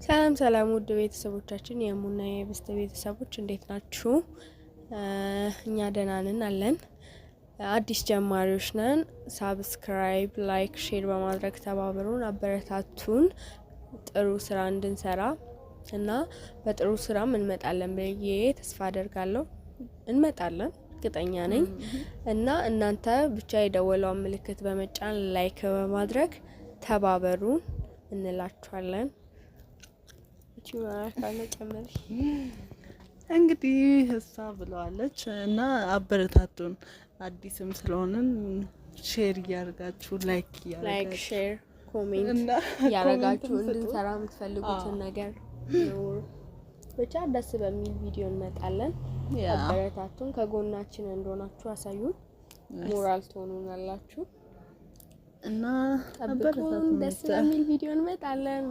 ሰላም ሰላም፣ ውድ ቤተሰቦቻችን የሙና የብስት ቤተሰቦች እንዴት ናችሁ? እኛ ደህና ነን አለን። አዲስ ጀማሪዎች ነን። Subscribe፣ like፣ share በማድረግ ተባበሩን፣ አበረታቱን ጥሩ ስራ እንድንሰራ እና በጥሩ ስራም እንመጣለን ብዬ ተስፋ አደርጋለሁ። እንመጣለን፣ እርግጠኛ ነኝ። እና እናንተ ብቻ የደወሏን ምልክት በመጫን like በማድረግ ተባበሩን እንላችኋለን። ጨምሪ። እንግዲህ እሷ ብለዋለች እና አበረታቱን። አዲስም ስለሆንን share እያደርጋችሁ like like እያደረጋችሁ share፣ comment እና ያረጋችሁ comment ም ስጡ። እንድንሰራ የምትፈልጉትን ነገር ብቻ ደስ በሚል ቪዲዮ እንመጣለን። አበረታቱን፣ ከጎናችን እንደሆናችሁ አሳዩን፣ ሞራል ትሆኑናላችሁ። እና ጠብቁን፣ አበረታቱን ደስ ብቻ። በሚል ቪዲዮ እንመጣለን።